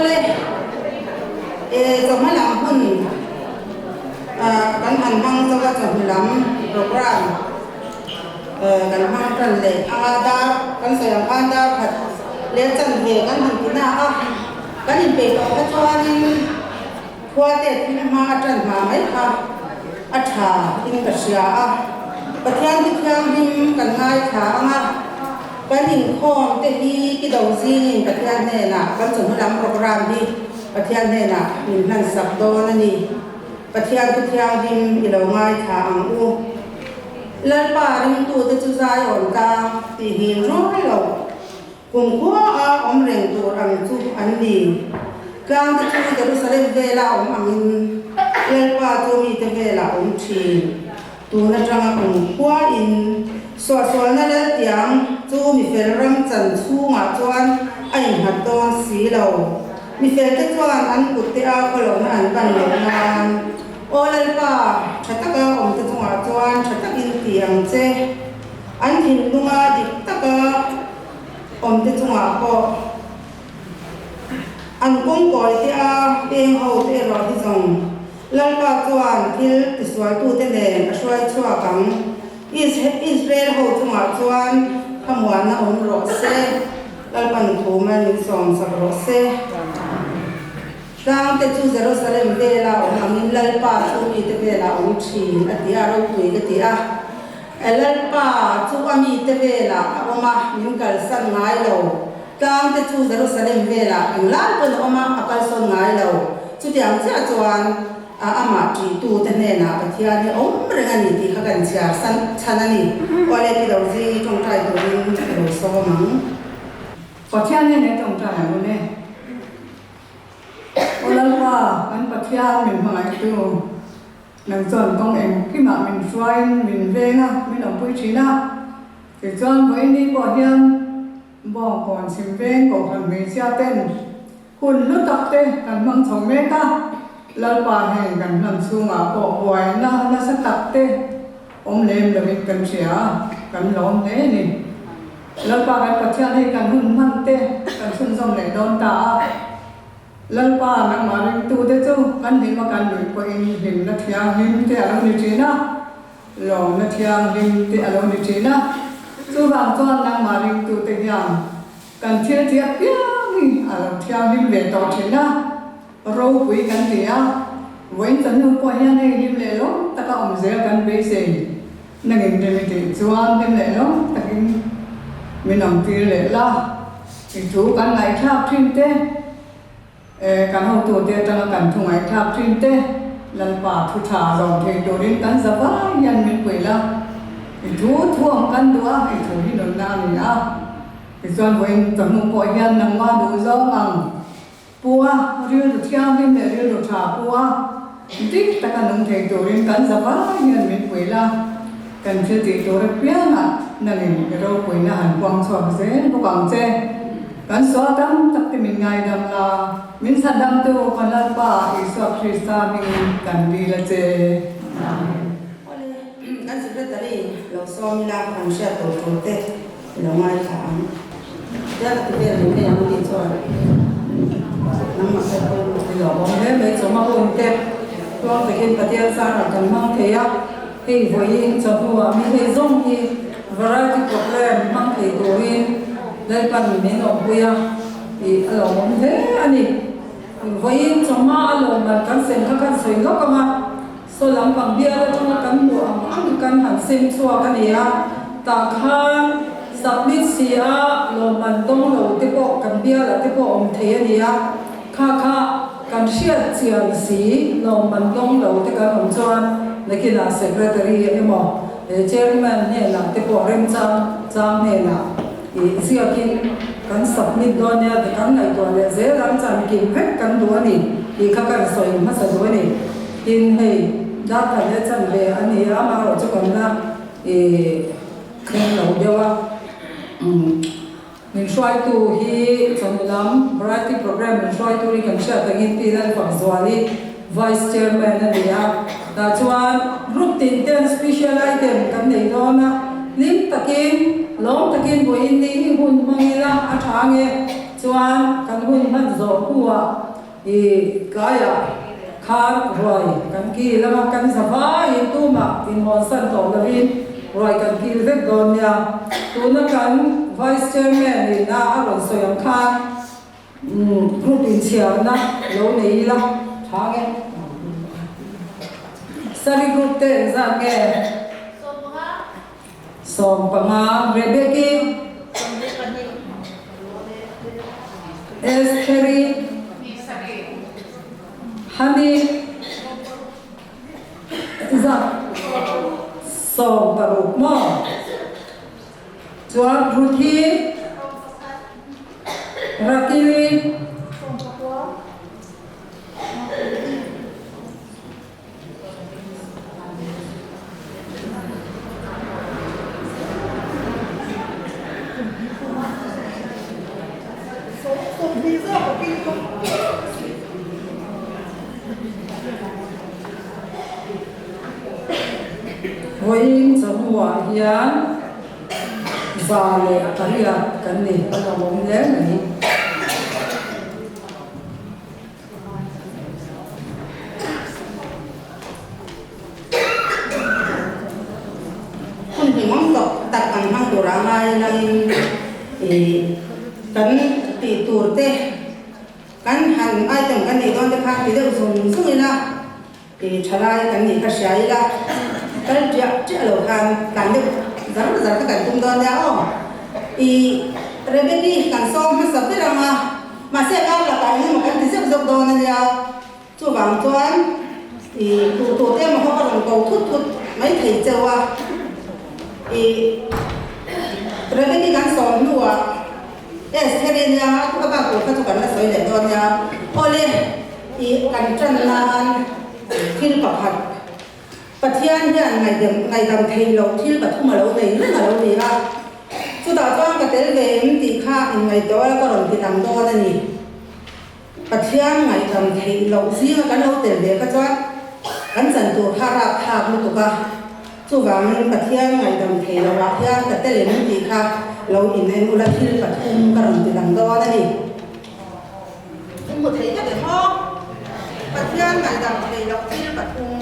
Awle, e chawhma lam hun kan han hmang zo a, chawhnu lam program kan hmang tan leh anga dar kan sawi ang khan dar khat leh chanve kan han ti na a, kan inpeih tawh kha chuanin khua te thil hma a tan hma mai kha a tha in ka hria a, Pathian thu thianghlim kan ngaithla anga kan inkhawm te hi ki do zingin Pathian hnenah kan chawhnu lam program hi Pathian hnenah min hlansak dawn a ni. Pathian thu thianghlim i lo ngaithla ang u. Lalpa ringtute chu zaiawm tlang tih hil rual lo. Kum khua a awm reng tur ang chu an ni. Tlang te chu Jerusalem vela awm angin Lalpa chu mite velah awm thin. Tun atanga kum khua in suahsualna laltiang chu mifel ram chan chhungah chuan a innghat dawn si lo. Mifel te chuan an kut te a khawlohna an ban loh nan, Aw Lalpa, tha taka awm te chungah chuan tha takin ti ang che. An thinlunga dik taka awmte chungah pawh an kawngkawi te a peng ho te erawh hi zawng Lalpa chuan thil tisualtute nen a hruai chhuak ang. Israel ho chungah chuan thlamuanna awm rawh se, Lalpan thu mal min sawmsak rawh se. Tlang te chu Jerusalem vela awm angin Lalpa chu mite velah awm thin a ti a, ropui ka ti a. Lalpa chu a mite velah a awm a, min kalsan ngai lo. Tlang te chu Jerusalem velah englai pawn a awm a, a kalsawn ngai lo. Chutiang chiah chuan a amah ṭihtute hnenah Pathian hi awm reng a ni tih kha kan chhiar san chhan a ni. Awle ti lo zing ṭawngṭai turin ka lo sawm ang. Pathian hnenah ṭawngṭai ang u le. Aw Lalpa, kan Pathian min hmangaihtu, nang chuan kawng engkimah min hruaiin min veng a, min awmpui thin a. Tichuan vawiin pawh hian Bawngkawn chhim veng Kohhran hmeichhia ten hun hlu tak te kan hmang chho mek a, Lalpa heng kan hman chhungah pawh buaina nasa tak te awm lem lovin kan hria a, kan lawm hle a ni. Lalpa kan Pathian hei kan hun hman te kan chhunzawm leh dawn ta a, Lalpa nangmah ringtute chu kan hlim a kan nuih pawhin hlimna thianghlim te a lo ni thin a, lawmna thianghlim te a lo ni thin a, chuvang chuan nangmah ringtute hian kan thil tih apiang hi a lo thianghlim ve tawh thin a, ropui kan ti a, vawiin chawhnu pawh hian hei hlim leh lawm taka awm zel kan beisei. Nangin rem i tih chuan hlim leh lawm takin min awm tir leh la, i thu kan ngaihthlak thin te, kan hotute atanga kan thu ngaihthlak thin te, Lalpa thu tha zawm thei turin kan za vai hian min pui la, i thu thuam kan duh a, i thu hi nunna a ni a, tichuan vawiin chawhnu pawh hian nangmah duh zawng ang. Pu a, rilru thianghlim leh rilru tha pu a, dik taka nung thei turin kan za vai hian min pui la, kan thil tih tur apiangah nangin i ropuina han puang chhuak zel bawk ang che. Kan sual tam tak te min ngaidam la, min chhandamtu kan Lalpa Isua Krista hmingin kan dil a che. Amen. Awle, kan secretary lo sawm ila kan hriat tur tur te I lo ngaithla ang. Tia ka ti vel mai mai ang tih chuan nangmah te pawh I lo awm hle mai chawhma hun te tluang takin Pathian zarah kan hmang thei a, hei vawiin chawhnuah mi hei zawng hi variety program hmang thei turin Lalpan min awmpui a tih a lo awm hle a ni. Vawiin chawhma a lawmman kan sem kha kan sawi lawk ang a. Saw lampang bial atanga kan hmuh ang ang kan han sem chhuak a ni a, tah khan submit si a lawmman dawng lo te pawh kan bialah te pawh awm thei a ni a, kha kha kan hriat chian si lawmman dawng lo te kan awm chuan nakinah secretary emaw chairman hnenah te pawh remchang chang hnenah ih ziakin kan submit dawn nia ti kan ngaihtuah leh zel ang chan kim vek kan duh a ni tih kha kan sawi hmasa duh a ni. Tin, hei dar khat leh chan ve a ni a, amaherawh chu kan la ih thleng lo deuh a. Min hruaitu hi chawhnu lam variety programme min hruaitu hi kan hriat angin Pi Lalfakzuali Vice Chairman a ni a. Tah chuan group tin ten special item kan nei dawn a, hlim takin, lawm takin vawiin ni hi hun hmang ila a tha nge. Chuan kan hun hman zawh hnuah i tlaiah khan ruai kan kil anga kan za vaiin tumah inhawnsan tawh lovin ruai kan kil vek dawn nia. Tuna kan Vice Chairman in a a rawn sawi ang khan group inchhiarna lo nei ila tha nge? Sari group te engzat nge? 15, Rebeki, Estheri, Hani, zat 16 maw? Chuan Ruthi, Rakili, Vawiin chawhnuah hian 108 kan ni a lo awm hle mai. Hun hlimawm tawk tak kan hmang tur a ngai langin ih kan tih tur te kan han item kan neih dawn te khan ti deuh zung zung ila ih thalai kan nih kha hria ila kal tiah tiah lo khan tlan deuh zar zar kha kan tum dawn nia aw ih Rebecca kan sawm hmasa ber ang a. Mahse kar lakah eng emaw kan ti zeuh zeuh dawn a nia, chuvang chuan i duh tur te emaw kha ka rawn ko thut thut mai thei cheu a. I Rebecca kan sawm hnuah Esther i nia a bak tur kha chu kan la sawi leh dawn nia. Awle, i kan tan nan thil pakhat Pathian hian ngaihdam thei loh thil pathum a lo nei reng a lo ni a, chutah chuan ka tel ve em tih kha inngaihtuah la ka rawn ti lang dawn a ni. Pathian ngaihdam theih loh zinga kan lo tel ve kha chuan kan chan tur kha rapthlak lutuk a, chuvangin Pathian ngaihdam thei lohah hian ka tel em tih kha lo inen ula thil pathum ka rawn ti lang dawn a ni. Hmu thei vek em aw? Pathian ngaihdam thei loh thil pathum.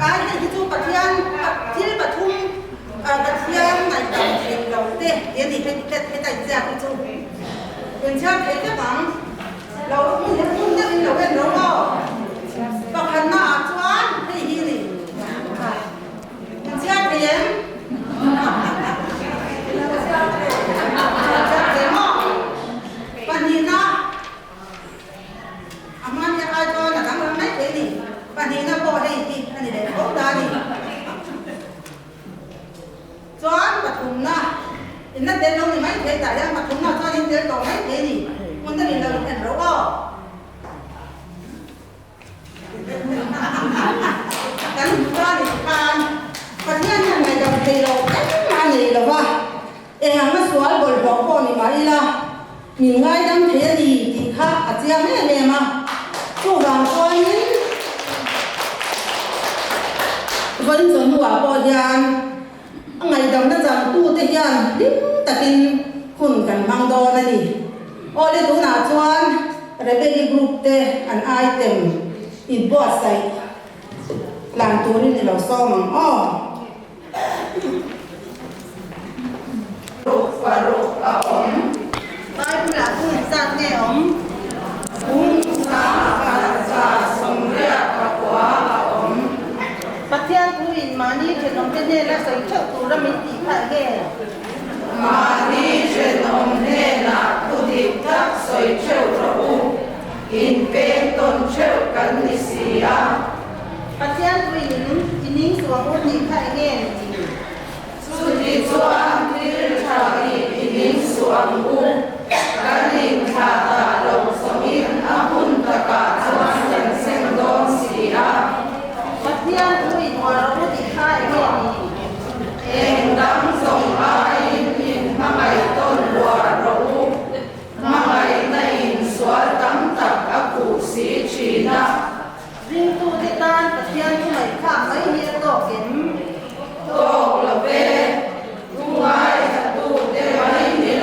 Ai hei hi chu Pathian thil pathum Pathian ngaihdam thei loh te ti a ni hei hetai chiak hi chu inchhiar thei vek ang. Lo hmun hmun deuhin lo en ro aw. Pakhatna ah chuan hei hi a ni. Inchhiar thei em? Inchhiar thei maw? Pahnihna a hman hian ai chuan a danglam mai thei a ni. Pahnihna pawh hei hi a ni leh tho ta a ni. Chuan pathumna inna tel lo ni mai thei tah hian pathumna chuan in tel tawh mai thei a ni. Hmun dangin lo in en ro aw. Kan hmu ta ni khan Pathian hian ngaihdam thei lo engmah a nei lo va, eng anga sual bawlhhlawh pawh ni mah ila min ngaidam thei a ni tih kha a chiang em em a. Chuvang chuanin vawiin chawhnuah pawh hian a ngaihdamna changtute hian hlim takin hun kan hmang dawn a ni. Awle tunah chuan Rebeli group te an item in buatsaih tlan turin i lo sawm ang aw. Ruk paruk a awm. Bible ah kung engzat nge awm? Kung 1180 a awm. Pathian thu in mahni thenawmte hnena sawi theuh tura min tih kha enge? Mahni thenawm hnenah thu dik tak sawi theuh rawh u, inpeng tawn theuh kan ni si a. Pathian puiin i ning suang u tih kha enge ni? Chuti chuan thil tha i i ning suh ang u, kan inthlah dah lo zawngin a hun takah chuan kan seng dawn si a. Pathian puiin uar rawh u tih kha enge ni? Eng dang zawng aiin in hmangaih tawn uar rawh u. Hmangaihna in sual tam tak a khuh si thin a. Ringtute tan Pathian thu ngaihthlak mai hi a tawk em? Tawk lo ve, thu ngaithlatute mai ni lo.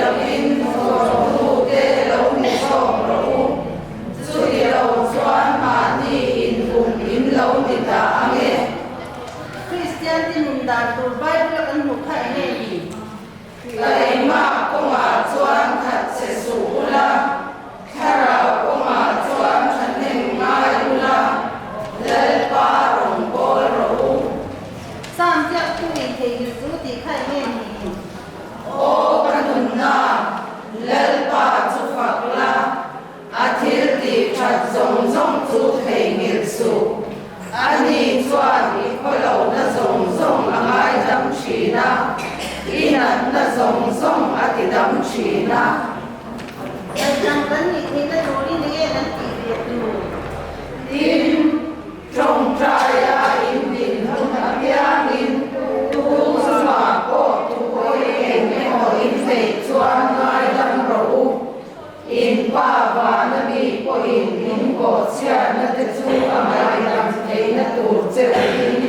In Pa vana mi pawhin in bawhchhiatna te chu a ngaihdam theihna tur che uin.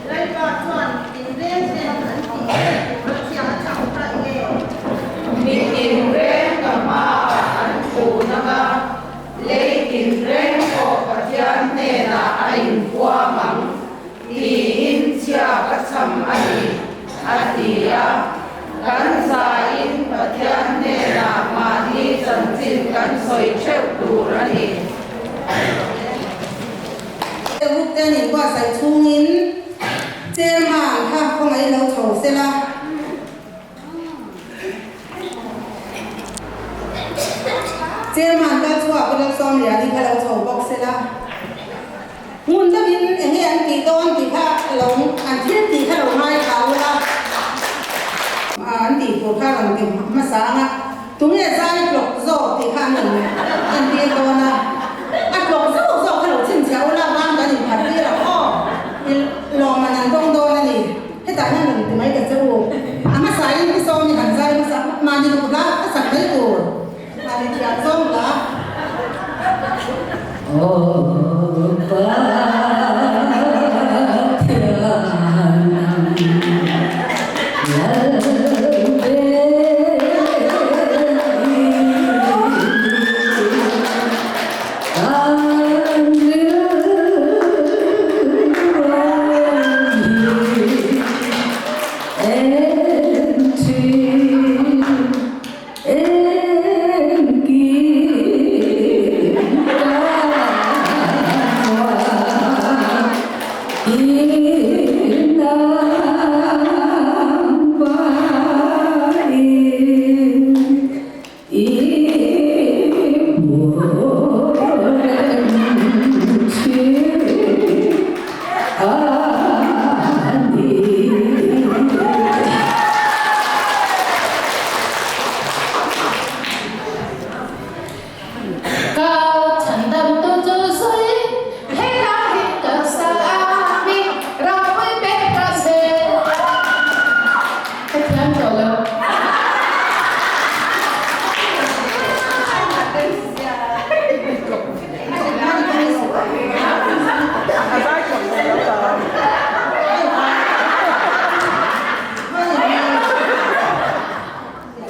Lalpa chuan tinreng ten an tih vel tur a chhiah a chang kha enge? Mi tinreng ka hmaah an khuh nang a, lei tinreng pawh Pathian hnenah a inpuang ang tiin chhia ka chham a ni, a ti a. Kan zaiin Pathian hnenah mahni chanchin kan sawi theuh tur a ni. Ruk te an inbuatsaih chhungin chairman kha khawngaih lo chho sela. Chairman kal chhuak Pu Lalsawmliani kha lo chho bawk sela. Ngun deuhin eng nge an tih dawn tih kha lo an thil tih kha lo ngaithla ula. An tih tur kha rawn ti hmasa ang a, tunge zai tlawk zawk tih kha an rawn entir dawn a, a tlawk zawk zawk kha lo chhinchhiah ula van kan inphat tir ang aw, i lawmman an dawng dawn a ni. Hetah hian rawn ti mai ta che u, a hmasa in pi sawm hi han zai hmasa mahni kut la ka sak mai tur. Mahni thiam zawng la.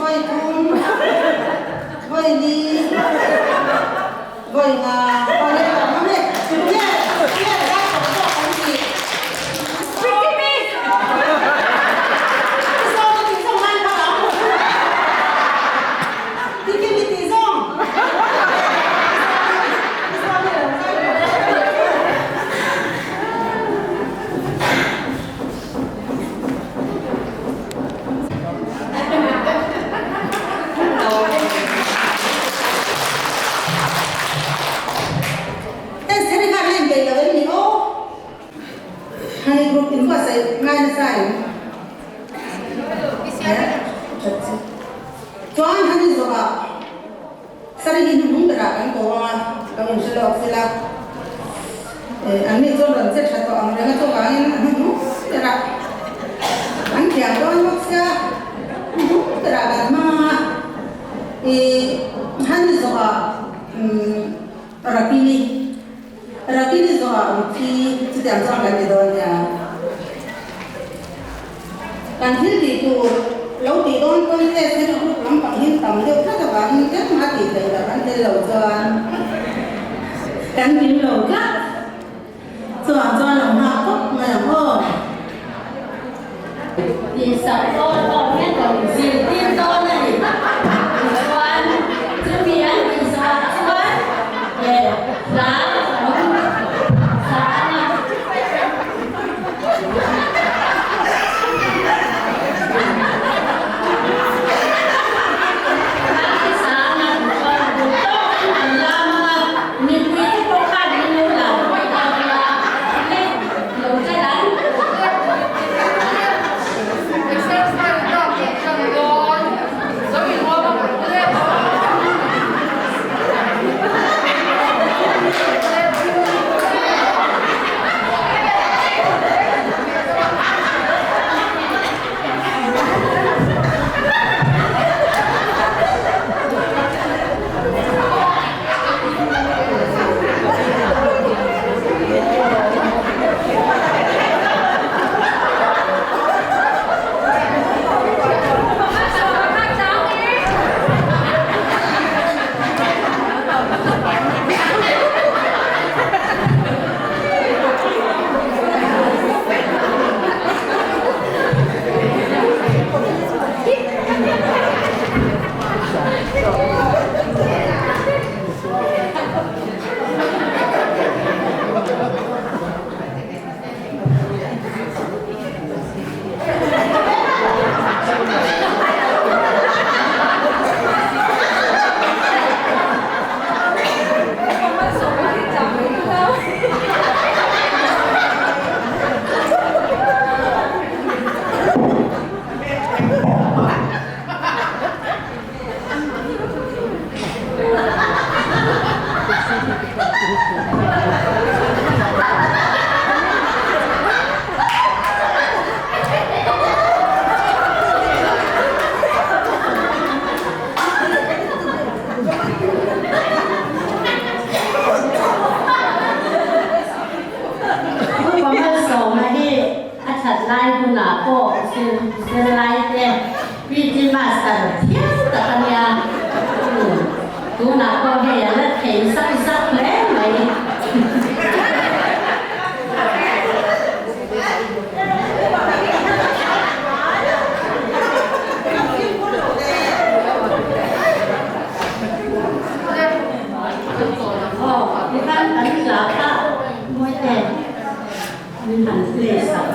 Vawi thum, vawi li, vawi nga, vawi leh tam ang e. Nge, nge zai tawh zawk an ti. I sawi tih zawng ngai phal ang. Ti kim i tih zawng. I sawi lo zai tawh zawk. Esther-i khan a inpeih lo em ni aw? Honey group in buatsaih ngai nasa em? Chuan Honey zawhah Sari hi hnuhnung berah kan ko ang a, ka rawn hre lawk sela. An ni chuan rawn che tha tawh ang reng a, chuvangin a hnuhnung berah an thiam dawn bawk sia, hnuhnung berah kan hmang ang a. Ih, han zawhah Rakili, Rakili zawhah Ruthi chutiang chuan kan ti dawn nia. Kan thil tih tur lo tih dawn pawn test hi group lampang hi tam deuh tlat avangin engmah tih theih loh an tel lo chuan kan kim lo tlat. Chuvang chuan lo nghak khawp mai ang aw. Tihsak dawn pawh hian ka rawn zirtir dawn a ni. Tichuan chumi an tihsak chuan hla rawn sa ang a. Upa Malsawma hi a that lai hunah pawh zirlai te PT Master thiam tak a nia. Tunah pawh hei a la thei zak zak hle mai. Aw, tikhan kan hla kha mawi te min han play sak.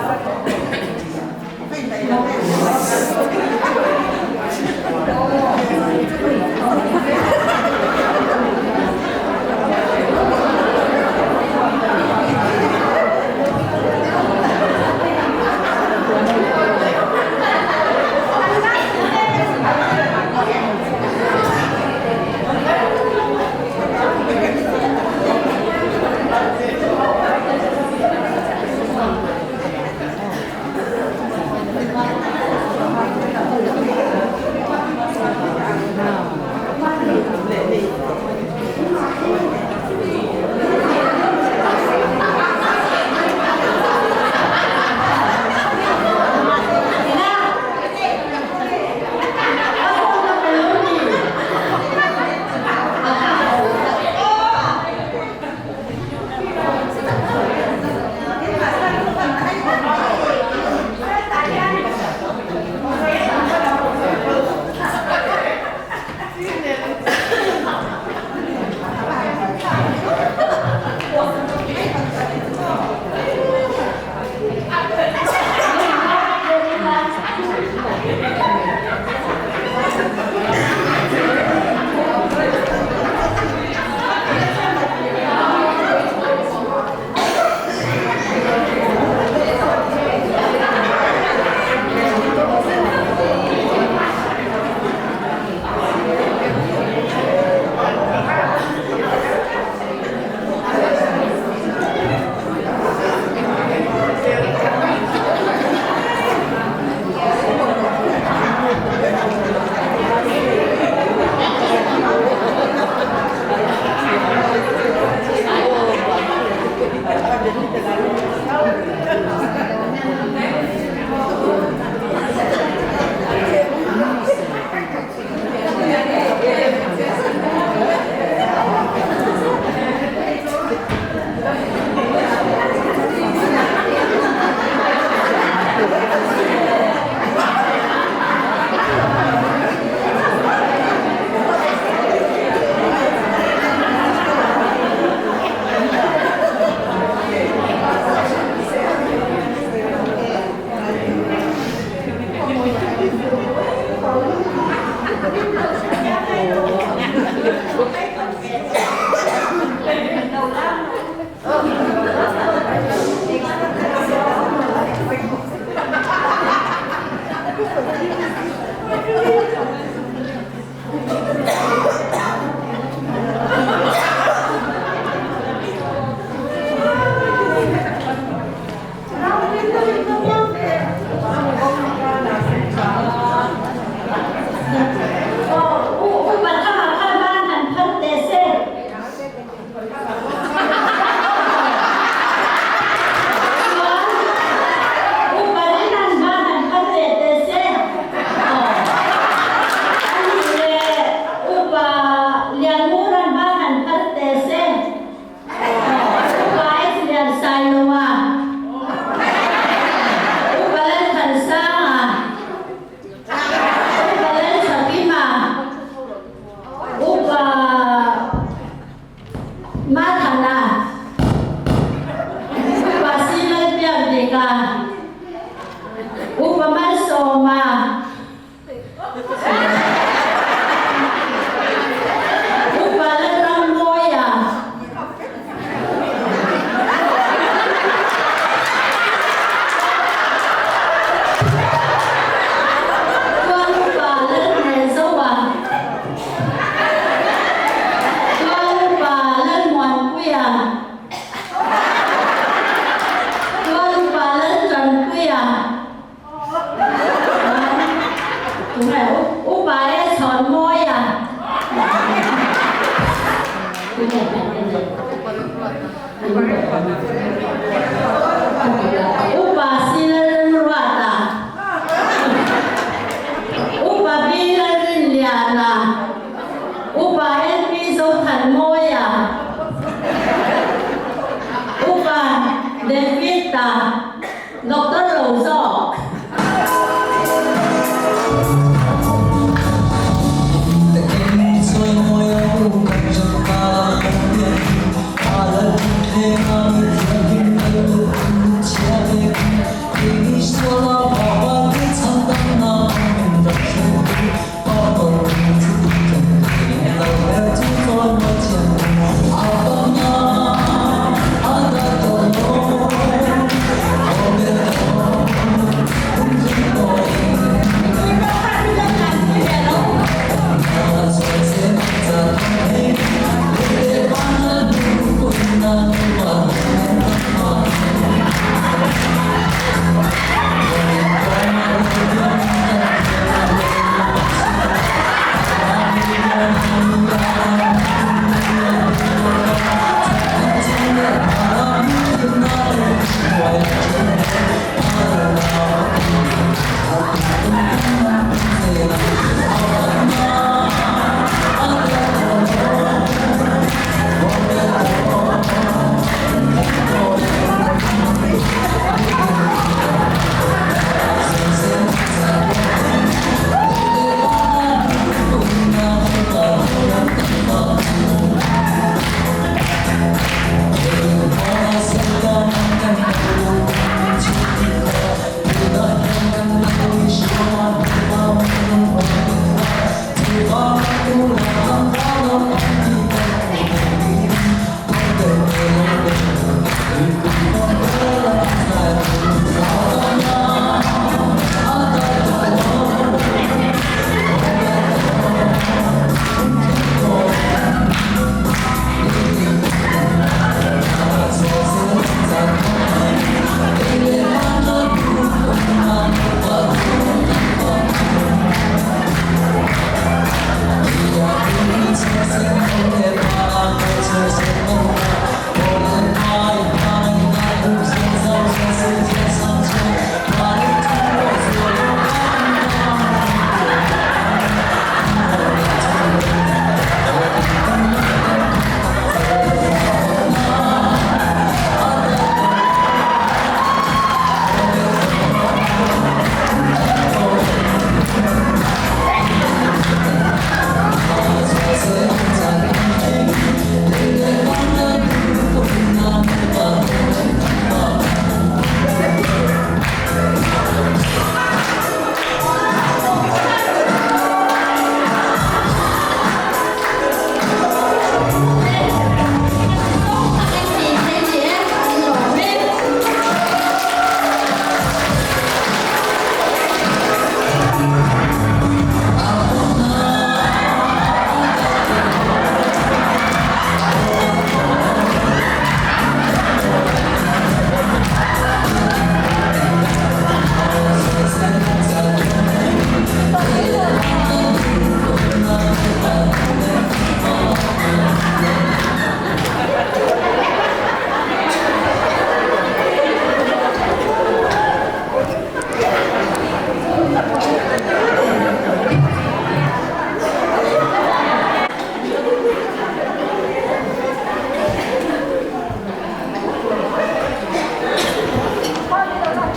Upa Silalruata, Upa B Lalrinliana, Upa NP Zothanmawia, Upa David-a, Doctor Lozawk.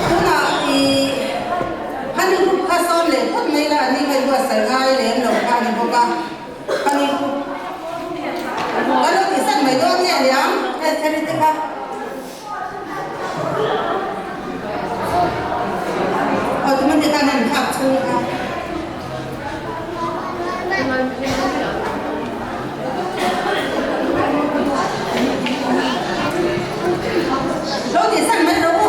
Tunah i Honey Group kha sawn leh phawt mai la, ani kha i buatsaih ngai lem lo kha a ni bawk a, Honey Group kan lo tihsan mai dawn nge aniang Etheri te kha. Aw tuman te khan an thlak chhung kha. Lo tih san mai rawh u.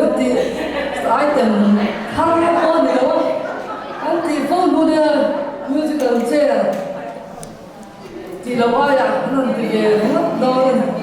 ringawt tih item thar pawh a ni lo a, an tih fo hnu nia musical chair tih loh aiah an rawn ti ve ringawt dawn a ni.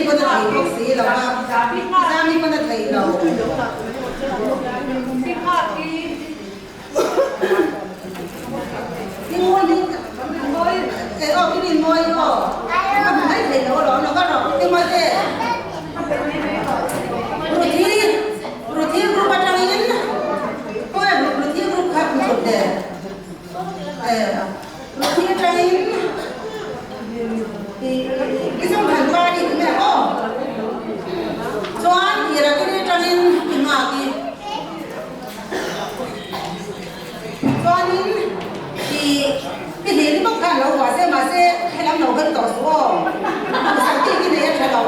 pawn a thei bawk si lo a, Zami pawn a thei lo. Chuanin i i hlih ringawt khan lo vuah se mahse helam lo hawi tawh suh aw. Duhsak bik i nei a tha lo.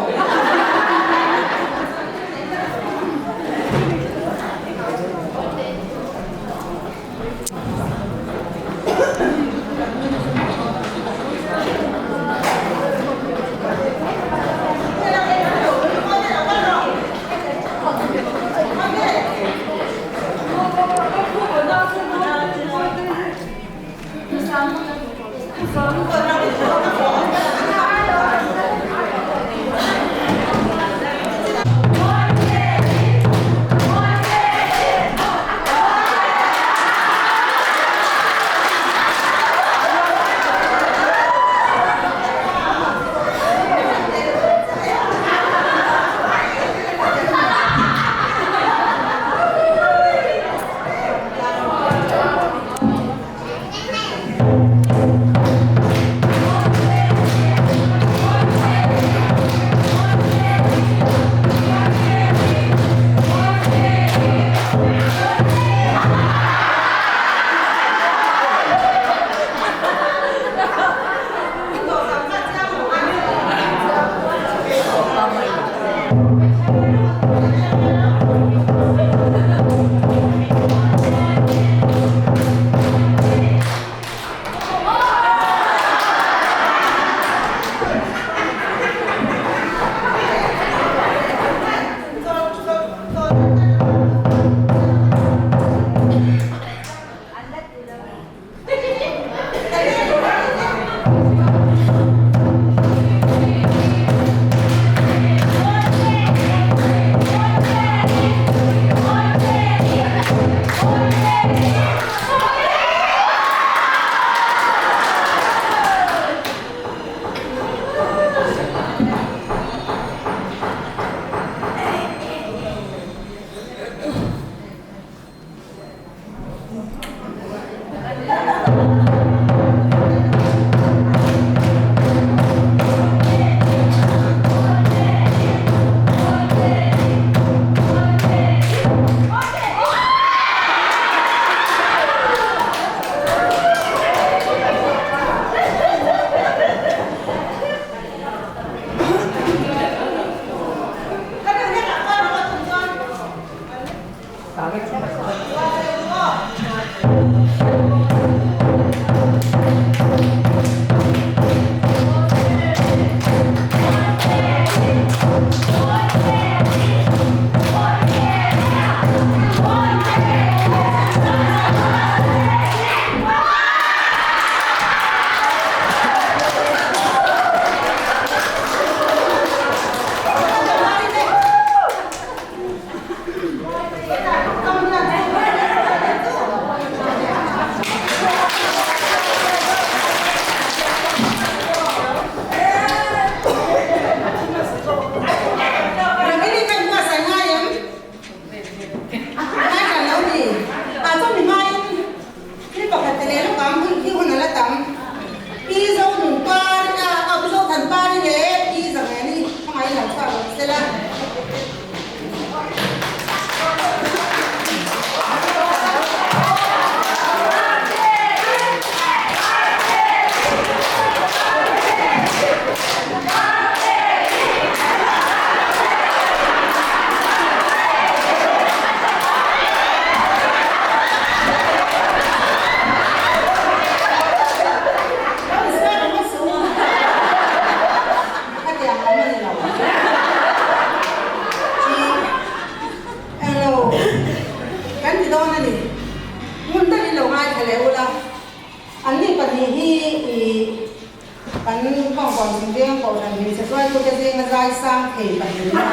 Khualzin Veng Kohhran hmeichhe hruaitute zinga zai sang thei pahnihna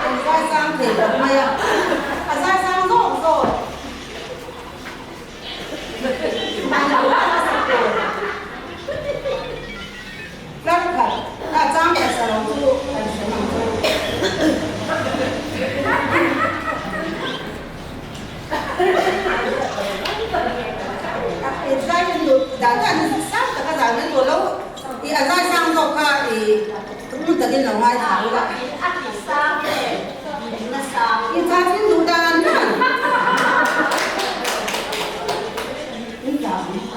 an zai sang thei khawp mai a, a zai sang zawk zawk. Tlar khat a chang khat sa lo chu kan hre mang chu. I zai in duh dan dan sang tak a zai mai tur lo i a zai sang zawk kha i ngun takin lo ngai thla ula. I zai in duh dan dan. In tla ang.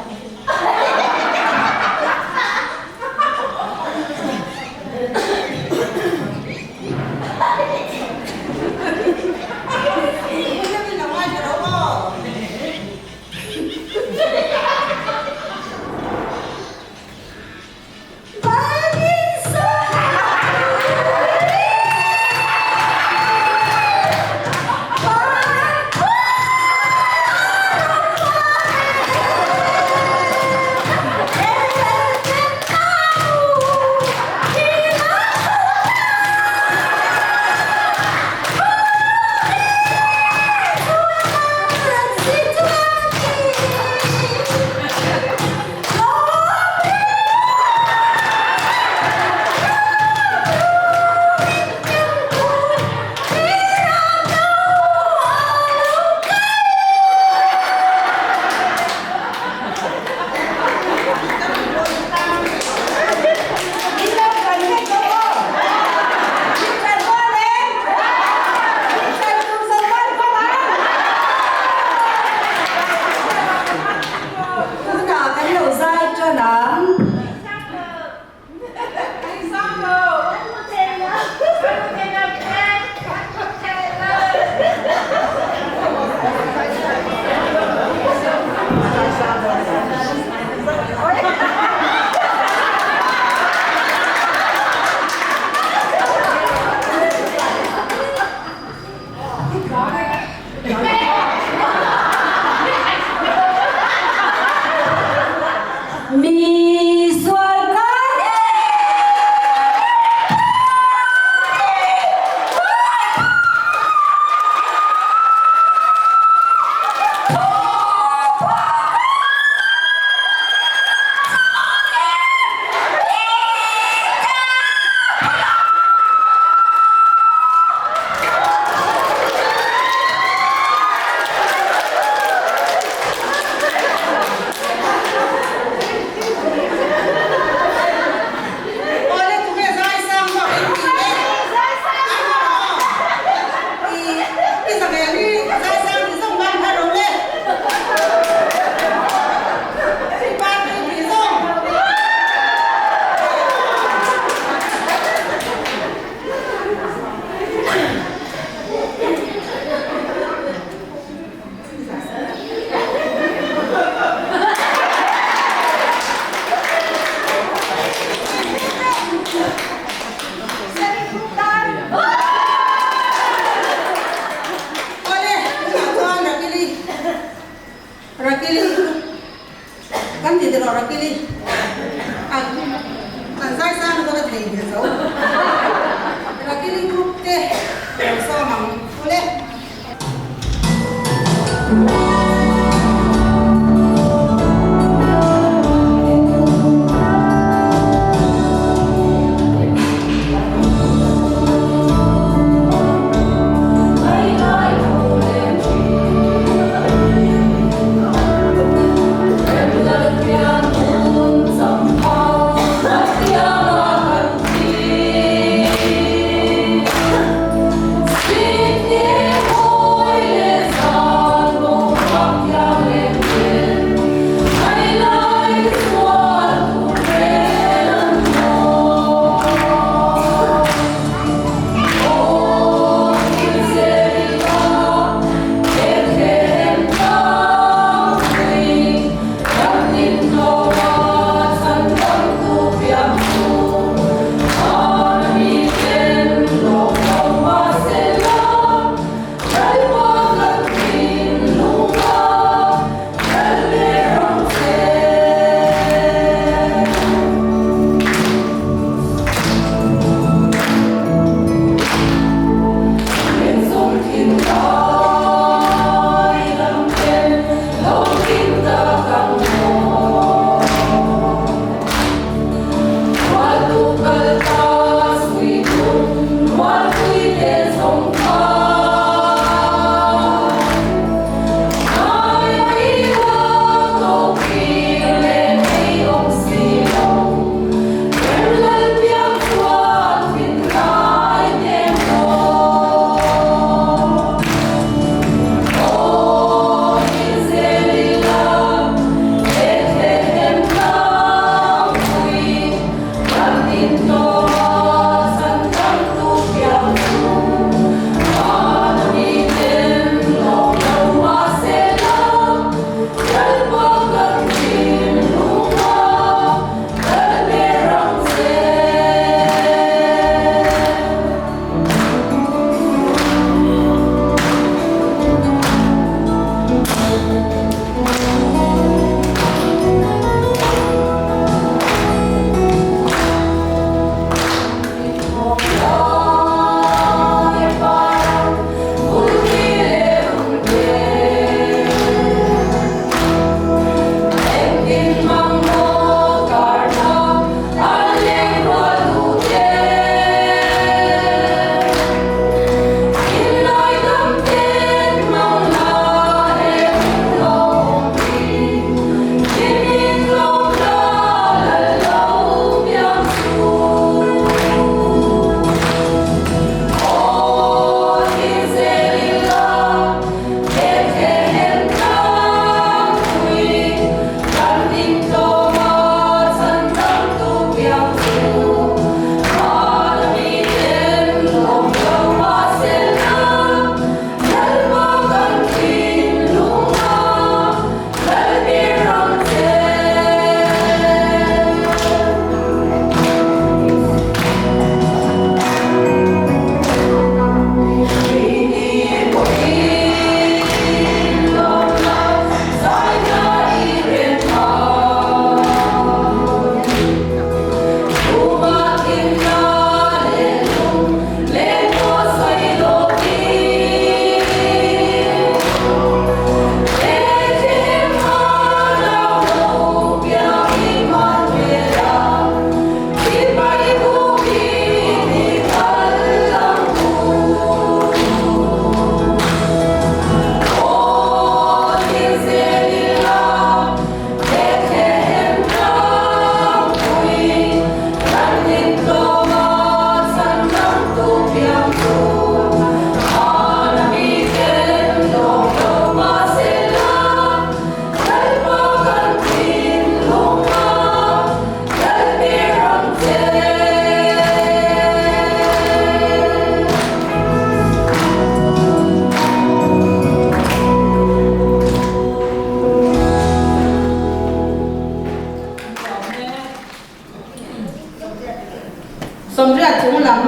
Sawmriat chung lam,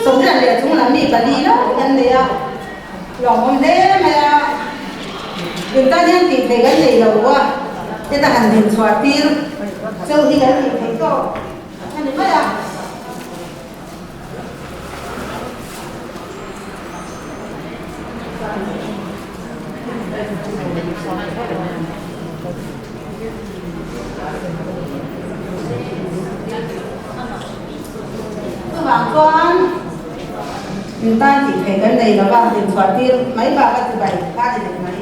sawmriat leh chung lam mi pali lai kan nei a, lawmawm hle mai a, in tan hian tih theih kan nei lo a, heta han din chhuah tir cheu hi kan tih theih tawk a ni mai a. Chuvang chuan in tan tih theih kan nei lo va, inchhuah tir mai bak a chibai kha ni leh mai.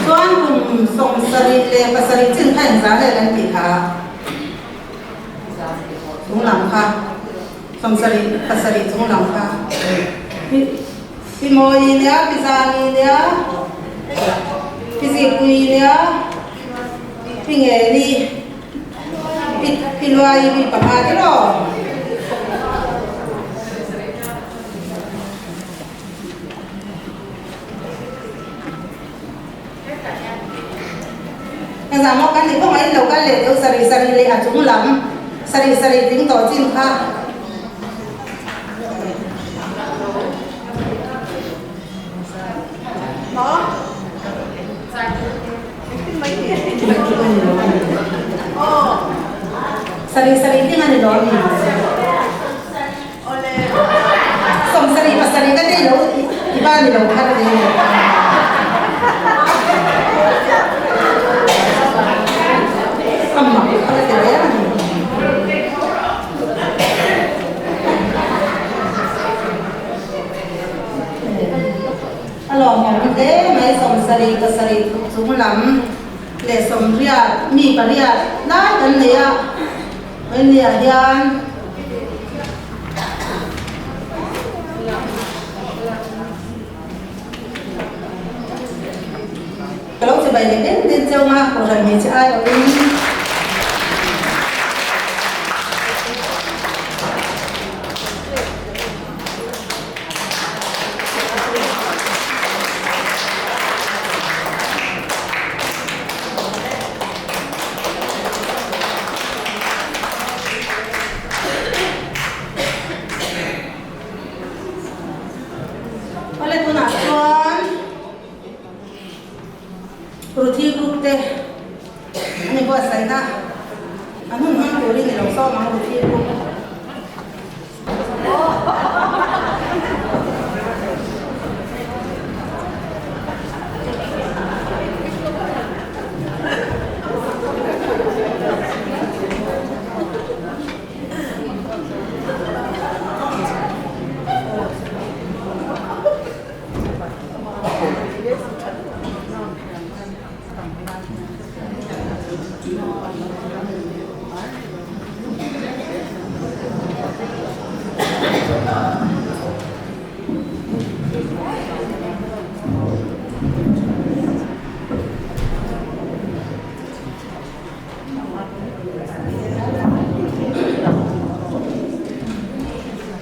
Chuan kum 77 chin kha engzah nge kan tih kha? Chunglam kha 77 chunglam kha Pi Mawi nia, Pi Zani nia, Pi Zikpui nia, Pi Ngeni, Pi Pi Luai, Pi Panga te rawh. Engzah maw kan nih kawngah in lo kal leh deuh sarih sarih leh a chung lam sarih sarih tling tawh chin kha. Sarih sarih tling a ni lo a mi? Sawmsarih pasarih ka nei lo i ba ni lo kha ka nei lo. A mak kha ka ti reng a ni. A lawmawm hle mai sawmsarih pasarih chung lam leh sawmriat mi pariat lai kan nei a. Heniah hian ka lo chibai leh den den cheu nga kohhran hmeichhe ai awhin. Awle tunah chuan Ruthi group te an inbuatsaihna an hun hmang turin i lo sawm ang Ruthi group.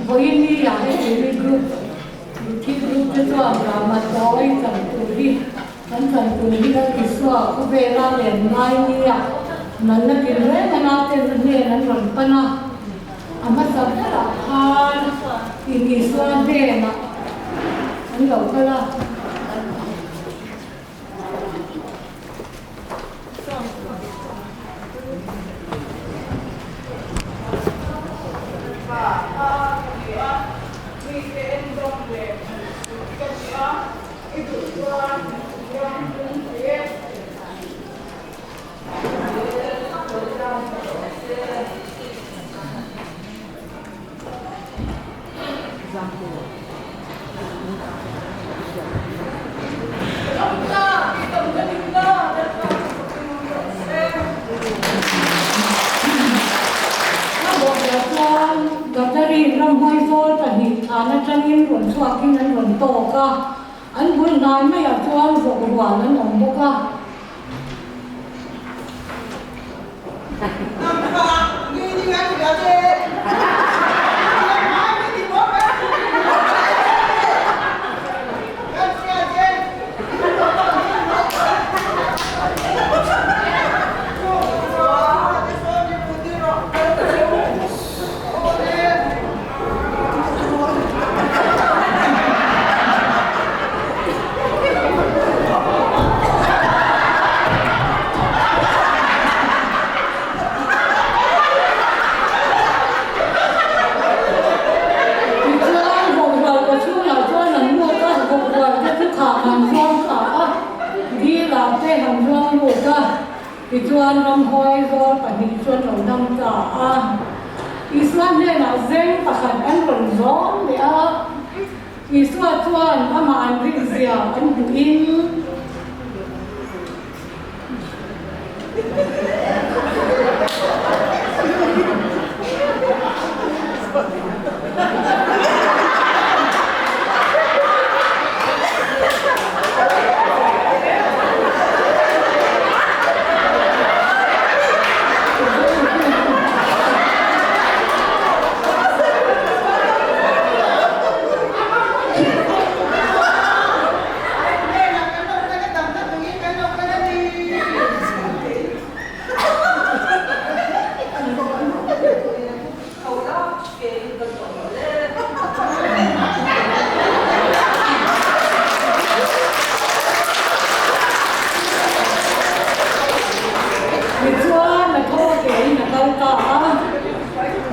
Vawiin ni ah hei group Ruthi group te chuan drama tawi chan tur hi Kan chan tur hi Lal Isua khawvela len ngai nia nalna tin reng a nauten a hnen an rawn pan a, a hmasa berah khan in Isua hnenah an lo kal a. I duh chuan ram pum thei e. A bawhzia chuan Gadarin ramhuaizawl 2 thlan atangin rawn chhuakin an rawn tawk a, an bul hnai maiah chuan vawk rual an awm bawk a. Tichuan, vawkrual ka chhungah chuan an lut a, vawkrual te chu khah han zuang thla a, dilah te han zuang lut a. Tichuan, ramhuai zawl pahnih chu an lo dam ta a. Isua hnenah zeng pakhat an rawn zawm leh a. Isua chuan amah an rinzia an hmuhin.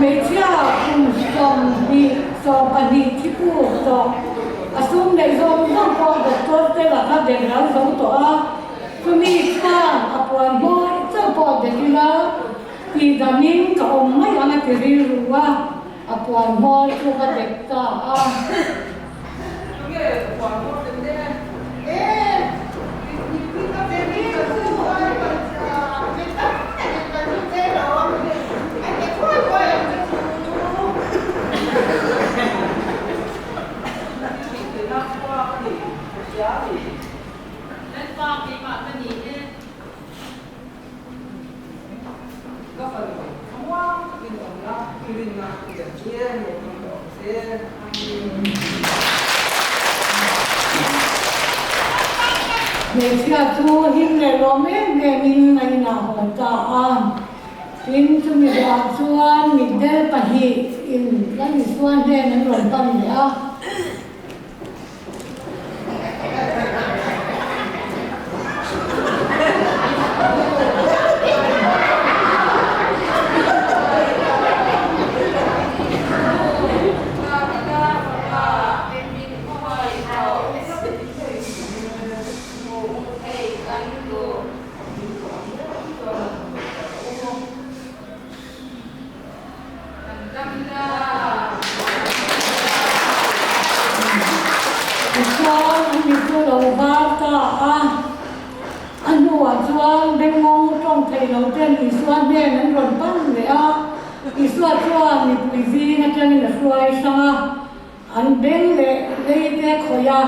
Hmeichhia kum 20 14 thi puk tawh a sum neih zawng zawng pawh doctor te laka dek ral zo tawh a, chumi chuan a puan hmawi chauh pawh dek ila tih damin ka awm mai ang a ti rilru a, a puan hmawi chu ka dek ta a. Hmeichhia chu him leh lawm em emin a inah haw ta a. Tin, chumi buah chuan mitdel pahnihin Lal Isua hnen an rawn pan leh a. Tichuan an mit chu lo var ta a, a hnuah chuan bengngawng tawng thei lo ten Isua hnen an rawn pan leh a, Isua chuan mipui zing atangin a hruai hrang a, an beng leh lei te khawih a.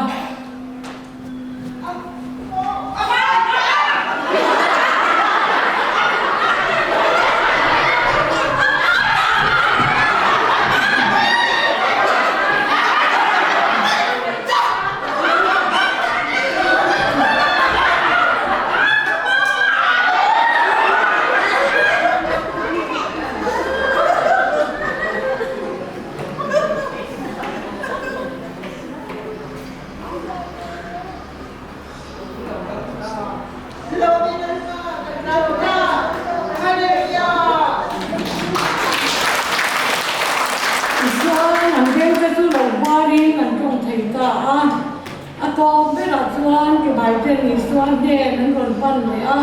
Tichuan, an vengte chu lo varin an tawng thei ta a. A tawp berah chuan Kebaiten Isua hnen an rawn pan leh a.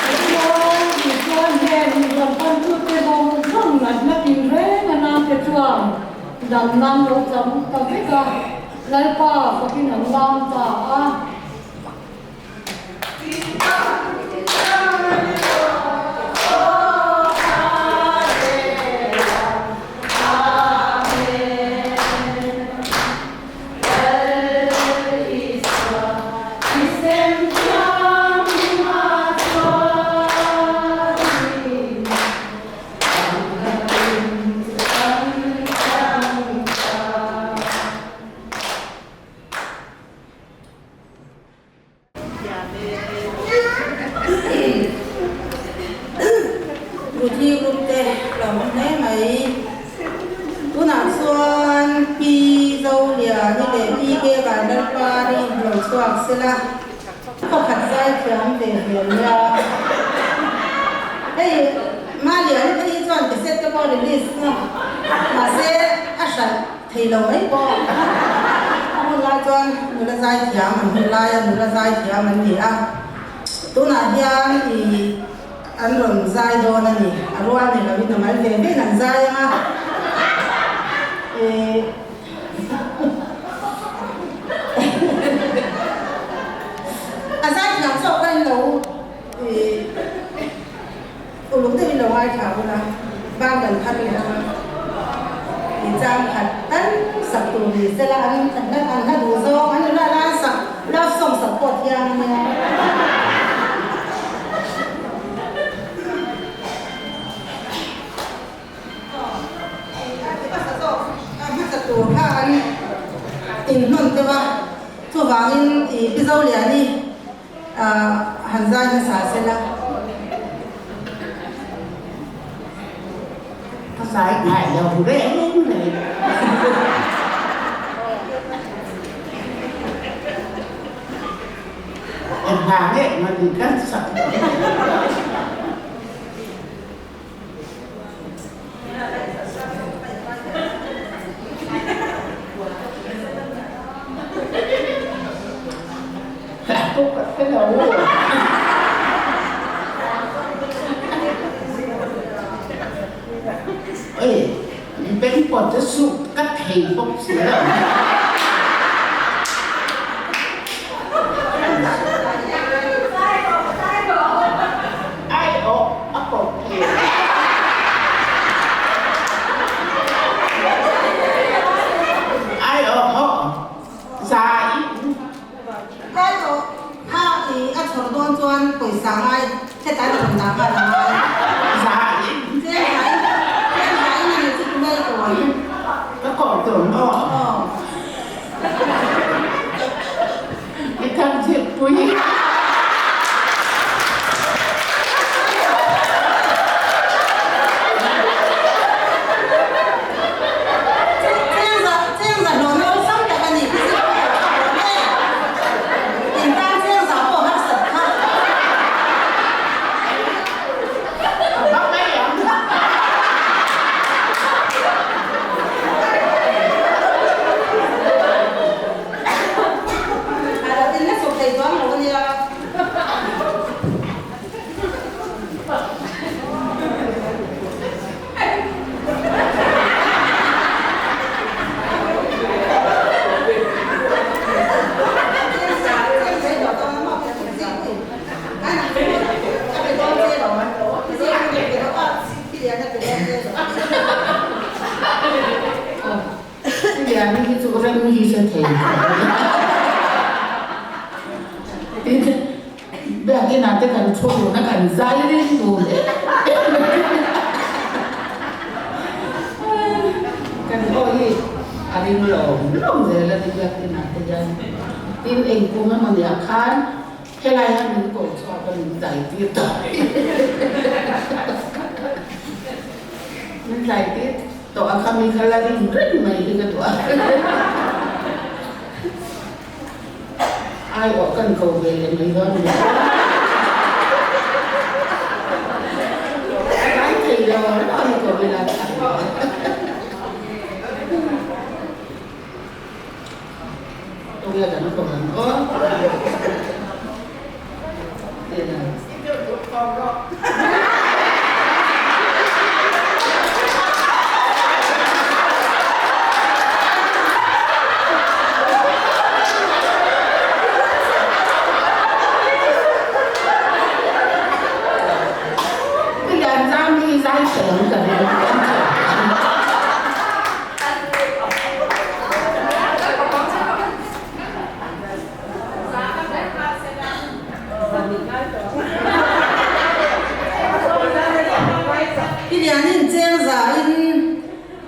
Tichuan, Isua hnen rawn pantute zawng zawng natna tinreng a nate chuan dam nan lo chang ta vek a, Lalpa fakin an lam ta a. Ruthi group te lam hle mai. Tunah chuan Pi Zoliani leh Pi K Vanlalpari lo chhuak sela khawkhat zai thiam ve hmel nia. Hei Maliani phei hi chuan cassette te pawh release na mahse a hralh Thei lo mai pawh a hun lai chuan nula zai thiam an hun laia nula zai thiam an ni a, tunah hian ih an rawn zai dawn a ni, a rual ni loin a mal ve vein an zai ang a, ih a zai thiam zawk kha in lo ih Uluk deuhin lo ngaithla bawk a, ban kan phar leh ang a, i chang khat tal sak tur ni sela an an hla duh zawng an hla lai sak love song sak pawh thiang a nia. A hmasa tur kha an inhnawn deuh a, chuvangin i Pi Zoliani han zai hmasa sela. Ka zai ngai lo reng reng. Engvang nge mawni kan sak dawn? Beng pawh chu suk ka thei bawk si lo. Ai awh a kawp thei a. Ai awh hawh za in. Ai awh kha i a chhawr dawn chuan pawisa ngai hetlai a rawn dah nghal a ngai. Za in. Tlem za in tlem za in a ni chu tunge i ko ang. Ka kawp dawn maw? Aw. I thangchhipui. A va mai ang. Liani hi chu rem hi hre thei lo. Tin, biakinah te kan chhuak luna kan zai ring tur em em mai. Kan aw hi a ring lawm lawm zel a ni biakinah te hian. Tin, engkung emaw niah khan helai hian min ko chhuak a min zai tir tawh. Min zai tir. Tawh a khami kha la rin reng mai hi ka duh a. Ai awh kan ko ve leh mai dawn nia. A rai thei lo a ni ko ila tha lo. Tunge kan ko ang aw. Pi Lianin cheng za in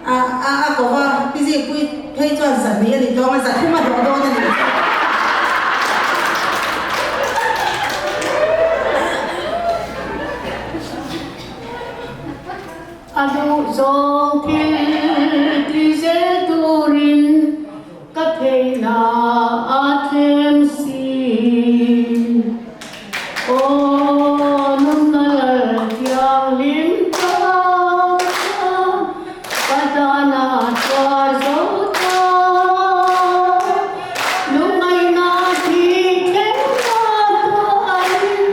a a ko va, Pi Zikpui phei chuan zahnih a ni tlawng a, zathum a hlawh dawn a ni. A duh zawng thil ti zel turin Ka theihna a tlem si. Aw nunna lal thianghlim tak chuan ka dana tuar zo ta. Lungngaihna thi thleng ta tuarin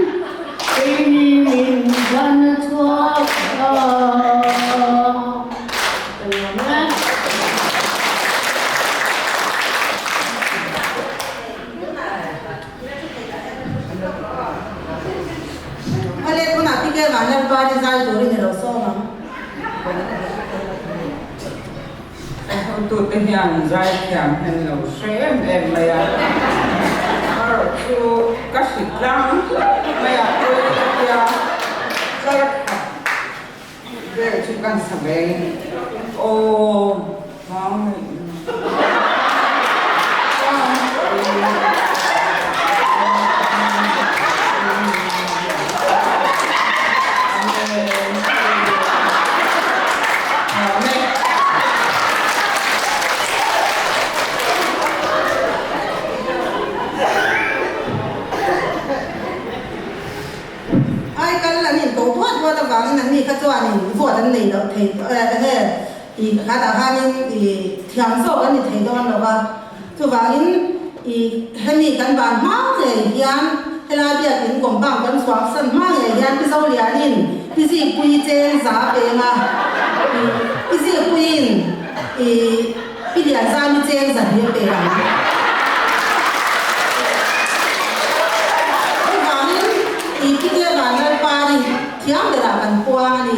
keini min hlan chhuak ta. Ka nuam e. Hale tunah PK Vanlalpari zai turin i lo sawm ang. hotute hian zaithiam hi an lo hre em em mai a, amaherawhchu ka hritlang hlauh mai a, pawi ka tia tlar khat vel chu kan sa ve aw vang Ai kal an in ko duat duat avangin an ni kha chuanin vote an nei loh thei enge i khatah khanin i thiam zawk an ni thei dawn lo va. Chuvangin i hemi kan ban hma ngei hian helai biakin compound kan chhuak san hma ngei hian Pi Zolianin Pi Zikpuii cheng za penga i Pi Zikpuiin i Pi Lianzami cheng za hi a pe ang. Chuvangin i Pi Te Vanlalpari thiam berah kan puang a ni.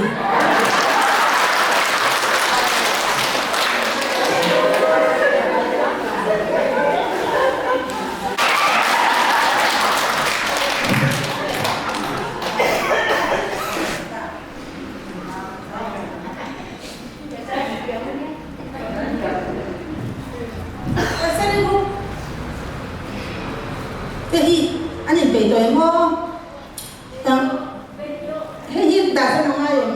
Te hi an inpeih tawh em aw? Hei hi dah chuan a ngai em?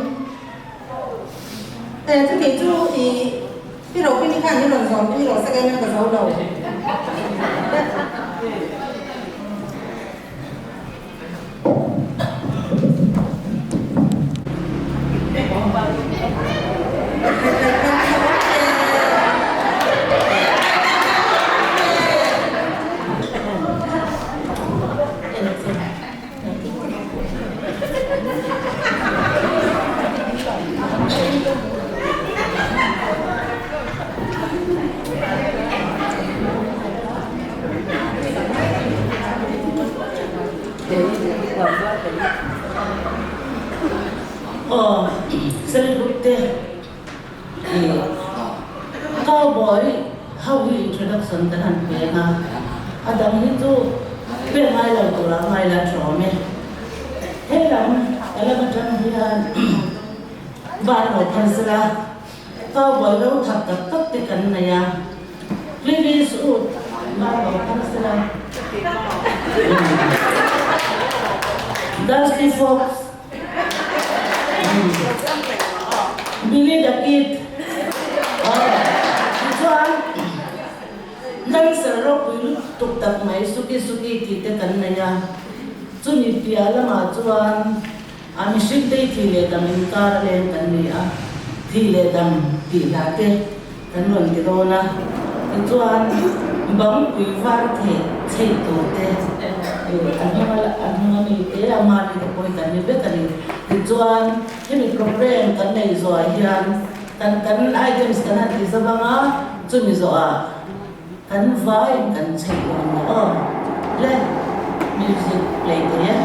E chutih chu i i ropini khan i rawn zawm tui rawh sak em em ka zo lo. Aw, Sariput te Cowboy ho hi introduction kan han peng a, a dang hi chu pek ngai lo tura ngai la ṭawm e. He lam ka lam aṭang hian van lo phar sela cowboy ro thak tak tak te kan nei a, Clint Eastwood van lo phar sela, Dusty Fox, Billy the Kid, tichuan Dancer ropui lutuk tak mai Suki Suki tih te kan nei a, chumi piah lamah chuan a mihring te thih leh dam inkar a leng kan ni a, thih leh dam tih hla te kan rawn ti dawn a, tichuan bangpui var theh chheih tur te a hnung a hnung a mi te a mami te pawh hi kan ni vek a ni. Tichuan hemi program kan nei zuah hian Kan kan items kan han ti zavang a, chumi zawhah kan vaiin kan chheih dawn ni aw. Le music play thei e.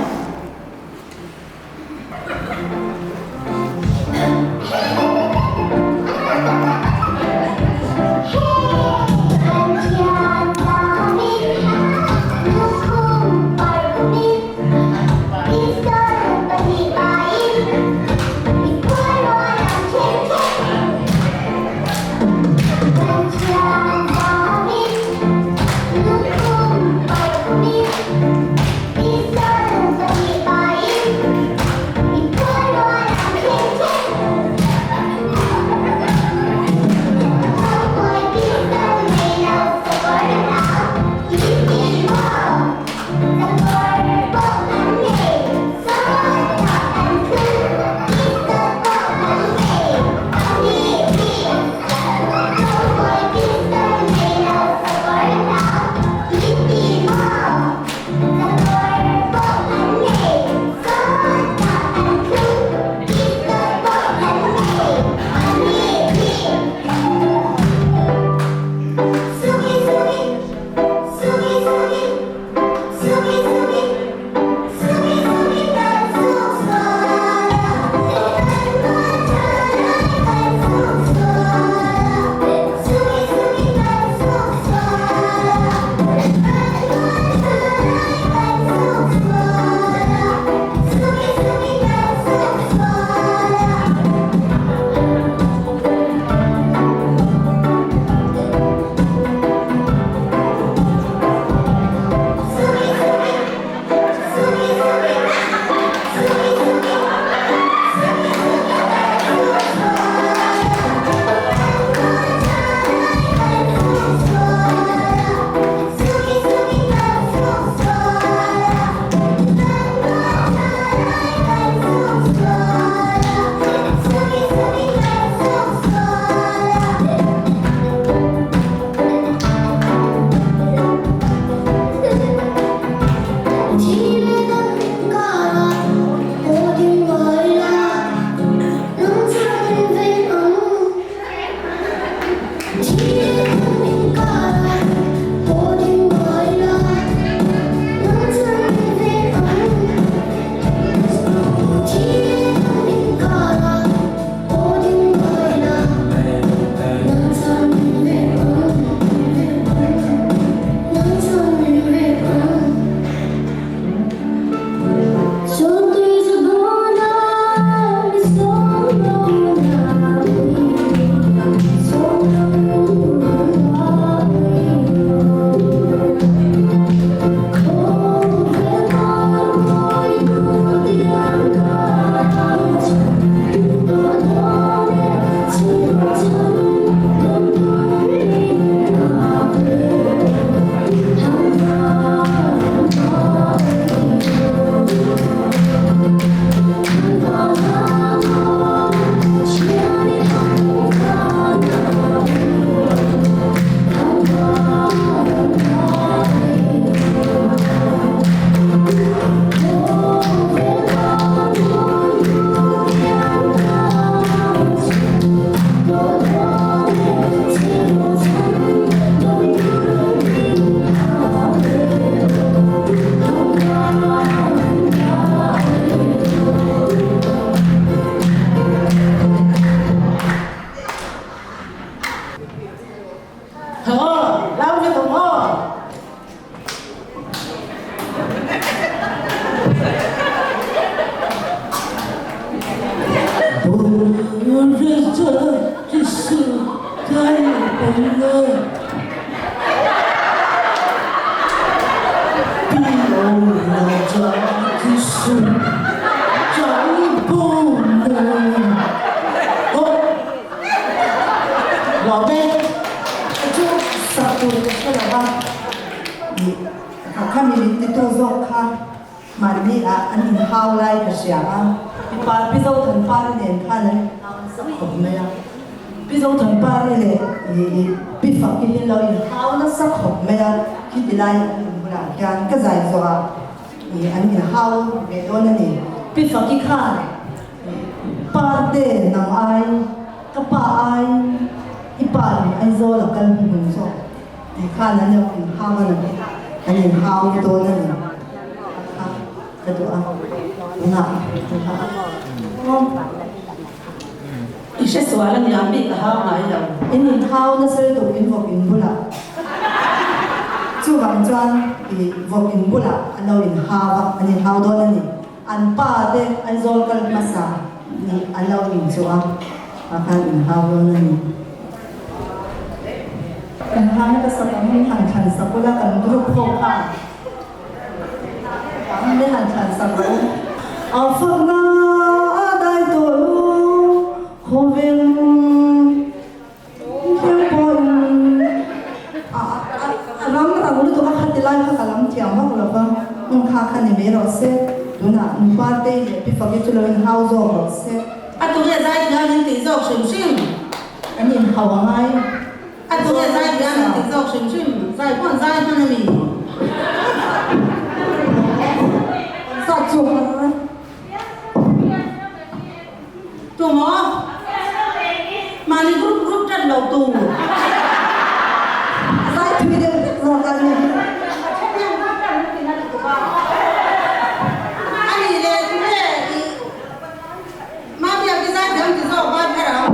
tu zawk kha mahni ah an inhau lai ka hria a, mipa Pi Zothanpari nen khan an inhau nasa khawp mai a, Pi Zothanpari leh Pi Faki hi lo inhau nasa khawp mai a, khiti lai an inbulah khian ka zai zawh ah an inhau ve dawn a ni. Pi Faki khan Parte nang ai, ka pa ai, i pa in Aizawl a kal hmun zawk tih khan an lo inhau a ni, an inhau dawn a ni kha ka duh a, tunah ka kha a. I hre sual a nia mi ka hau ngai lo. In inhau nasa lutuk in vawk in bulah chuvang chuan i vawk in bulah an lo inhau a, an inhau dawn a ni. An pa te Aizawl kal hmasa nih an lo inchuh a, ah khan inhau dawn a ni. Kan hlan ka sak ang min han thlan sak ula kan group ho khan ang min han thlan sak rawh u. A fakna a dai tawh lu khawvel. Thil pawhin a ram rang lutuk a khati lai kha ka lam thiam vak lo va, hmun kha kha ni mai rawh se, tunah nupa tei leh pi faki chu lo inhau zawk rawh se. A tunge zai thiam in tih zawk hrim hrim. An inhau a ngai. A tunge zai thiam in tih zawk hrim hrim, zai pawn zai hman a mi. Sat chu har. Tu maw? Mahni group group ṭan lo tu. A zai thui deuh hlek zawk a ni. A nih leh tu nge i Mafia ki zai thiam ti zawk ban kher ang.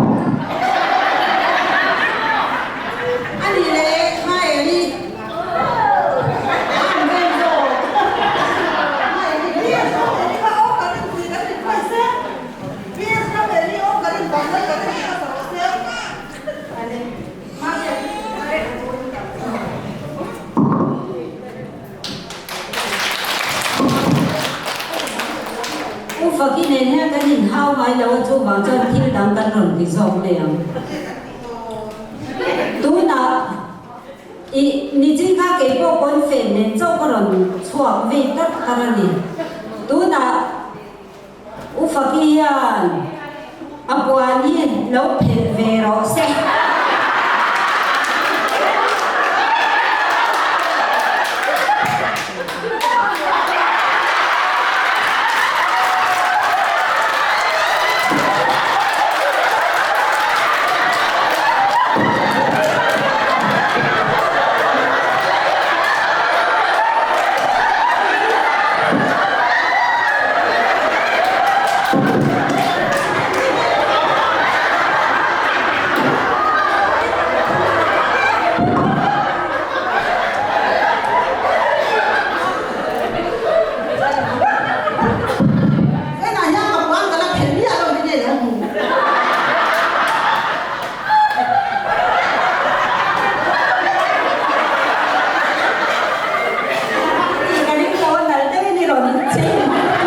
A nih leh Maeli. An veng zawk. U Faki nen hian kan inhau ngai lo a, chuvang chuan thil dang kan rawn ti zawk mai ang. Tunah I nichin kha kei pawh kawnfen nen chauh ka rawn chhuak vei tak tak a ni. Tunah U Faki hian a puan hi lo phelh ve rawh se. Enah hian ka puan ka la phelh miah lo ni nge lo hmu. Ka ring lo a nalh deuhin i rawn chei mai a.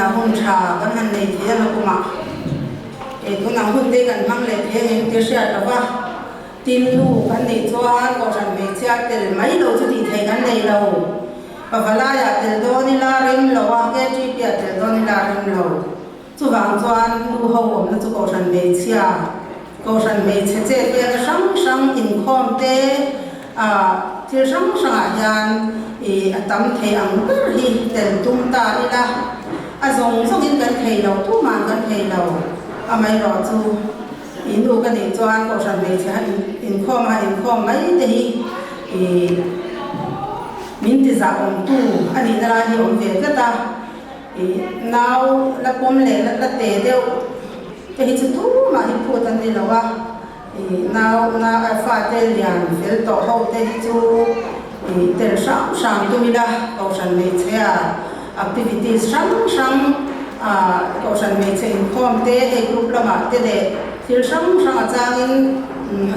Vawiinah hun tha kan han nei thei a nakumah kei tunah hun te kan hmang leh thei ang em tih hriat lo va, tin nu kan neih chuan kohhran hmeichhia tel mai lo chu tih theih kan nei lo. Pavalaiah tel dawn ila rem lo a, KTP-ah tel dawn ila rem lo. Chuvang chuan nu ho awmna chu kohhran hmeichhia, kohhran hmeichhe chet velna hrang hrang inkhawm te, thil hrang hrangah hian a tam thei ang ber hi tel tum ta ila, a zawng zawngin kan thei lo, tuman kan thei lo. Amaherawhchu i nu ka nih chuan kohhran hmeichhe ha inkhawm a inkhawm mai te hi min tizah awmtu a nihna lai hi awm ve tlat a. Nau la pawm leh la te deuh te hi chu tumah hi phut an ni lo a, nau na fate lian fel tawh ho te hi chu tel hrang hrang tum ila kohhran hmeichhia activities hrang hrang kohhran hmeichhe inkhawm te hei group lamah te leh thil hrang hrang a changin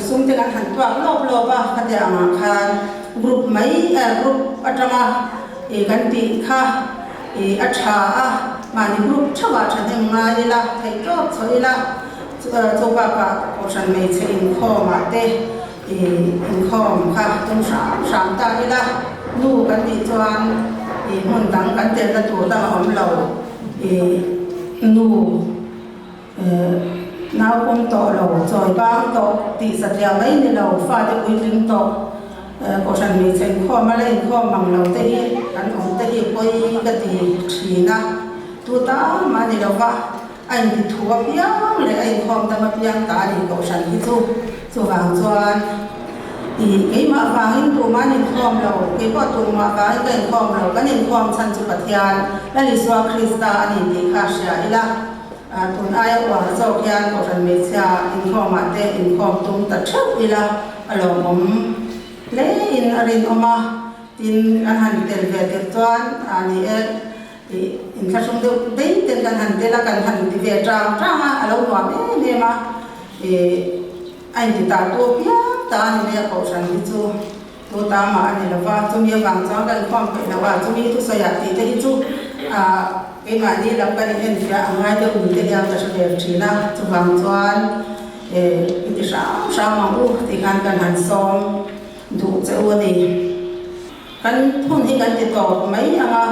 sum te kan han tuak lawp lawp a khatiang angah khan group mai group atanga kan tih kha. I a tha a, mahni group theuhah thahnem ngai ila, theih tawp chho ila, chu bakah kohhran hmeichhe inkhawmah te i inkhawm kha tum hram hram ta ila, nu kan tih chuan i hmun dang kan telna tur dang a awm lo, i nu nau pawm tawh lo, chawi bang tawh tih satliah mai ni lo, fate puitling tawh. Kohhran hmeichhe inkhawm a la inkhawm mang lo te hi kan awm te hi pawi ka ti thin a, tu ta mah ni lova a inti thu apiang leh a inkhawm dam apiang ta a ni kohhran hi chu. Chuvang chuan i keimah vangin tumah an inkhawm lo, keipawh tumah vangin ka inkhawm lo, kan inkhawm chhan chu Pathian Lal Isua Krista a ni tih kha hria ila, tun aia uar zawk hian kohhran hmeichhia inkhawmah te inkhawm tum ta theuh ila. A lawmawm hle in a rinawm a, tin kan han tel ve tirh chuan a ni e tih inthlahrung deuh dei ten kan han tel a, kan han ti ve tang tang a, a lo nuam em em a, ih a inti ta tu piang ta a ni mai a kohhran hi chu tu ta mah a ni lo va, chumi avang chuan kan inkhawm peih lo a, chumi thusawiah tih te hi chu ah keimahni lam kan inenfiah a ngai deuh ni te hian ka hre ve thin a, chuvang chuan. I ti hrang hrang ang u tih khan kan han sawm duh che u a ni. Kan hun hi kan ti tawp mai ang a,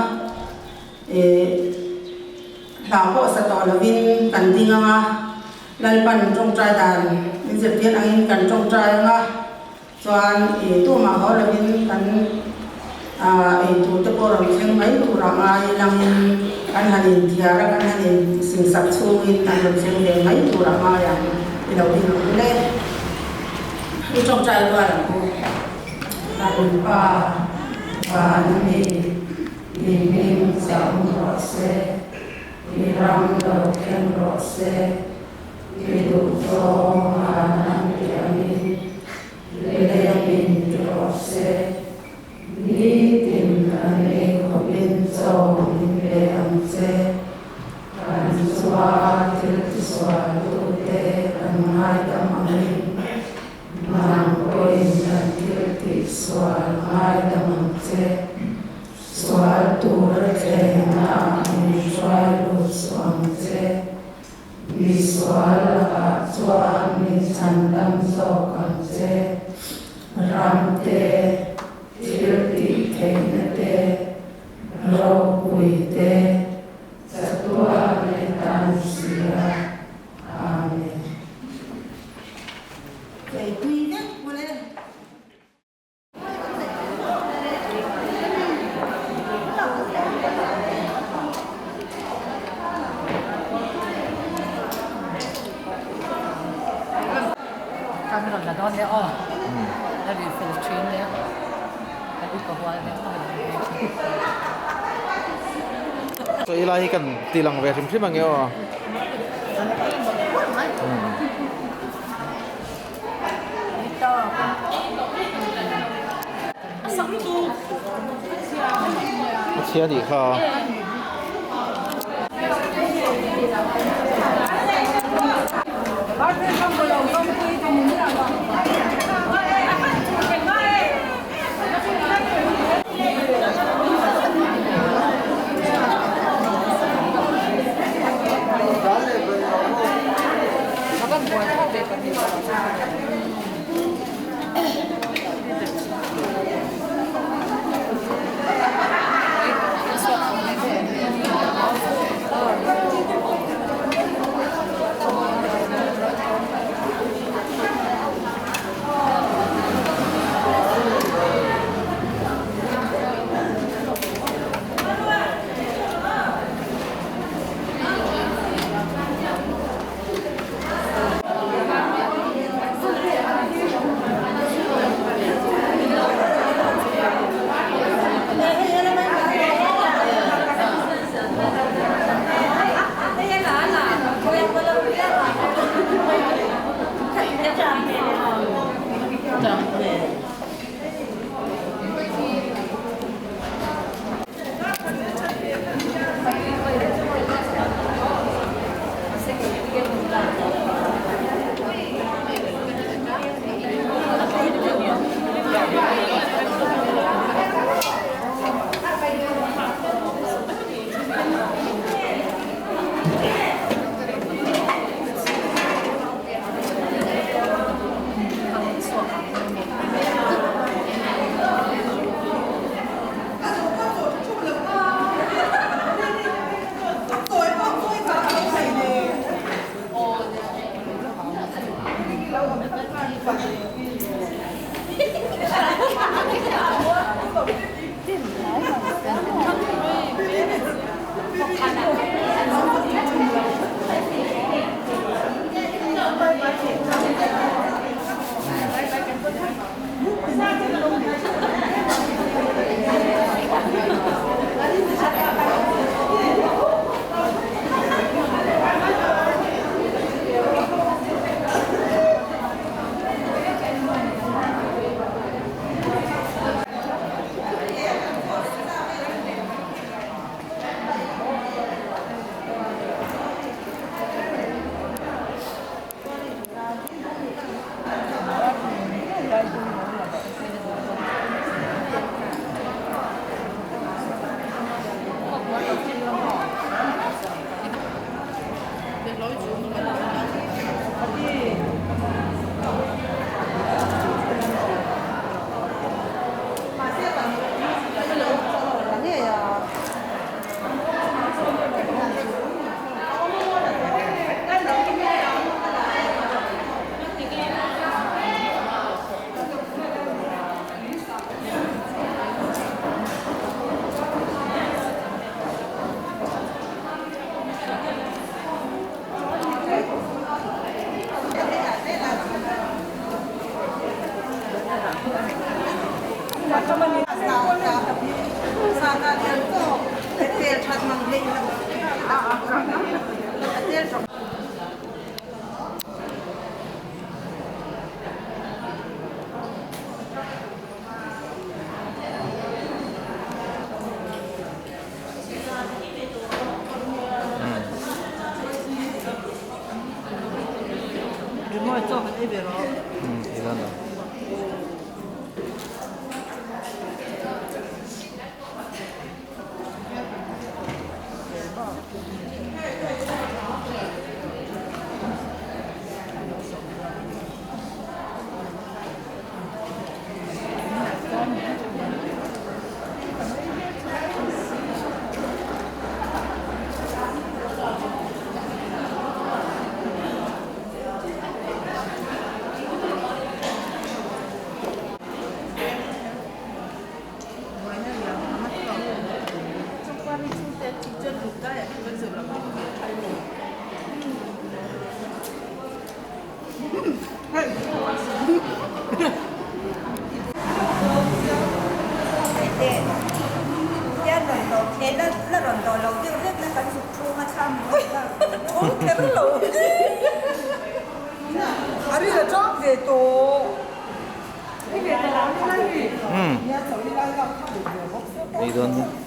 hla pawh sa tawh lovin kan ding ang a, Lalpan tawngtai dan min zirtir angin kan tawngtai ang a, Chuan i tumah haw lovin kan ei tur te pawh rawn thleng mai tur ah ngai langin kan han inthiar a, kan han in singsak chhungin an rawn thleng ve mai tur ah ngai ang i lo ding ang le. I tawngtai rual ang u. Kan Pa van mi i hming cham rawh se, i ram lo thleng rawh se. I duhzawng han an tiangin leiamin ti rawh se, nitin kan ei khawpin chaw min pe ang che. Kan chua thil tisualtute kan ngaidam angin, nang pawhin kan thil tihsual ngaidam ang che. Sual tura thlengah min hruai lut suh ang che. Misual lakah chuan min chhandam zawk ang che. Ram te, thil tih theihna te, ropui te, chatuan leh tan si a. Amen. Keipui vek mawle. Kan rawn la dawn nia aw a ri fel thin nia kan upa hual nia aw. Chaw ei lai hi kan ti lang ve hrim hrim ang e aw. A chhia nih kha. Ei dawn.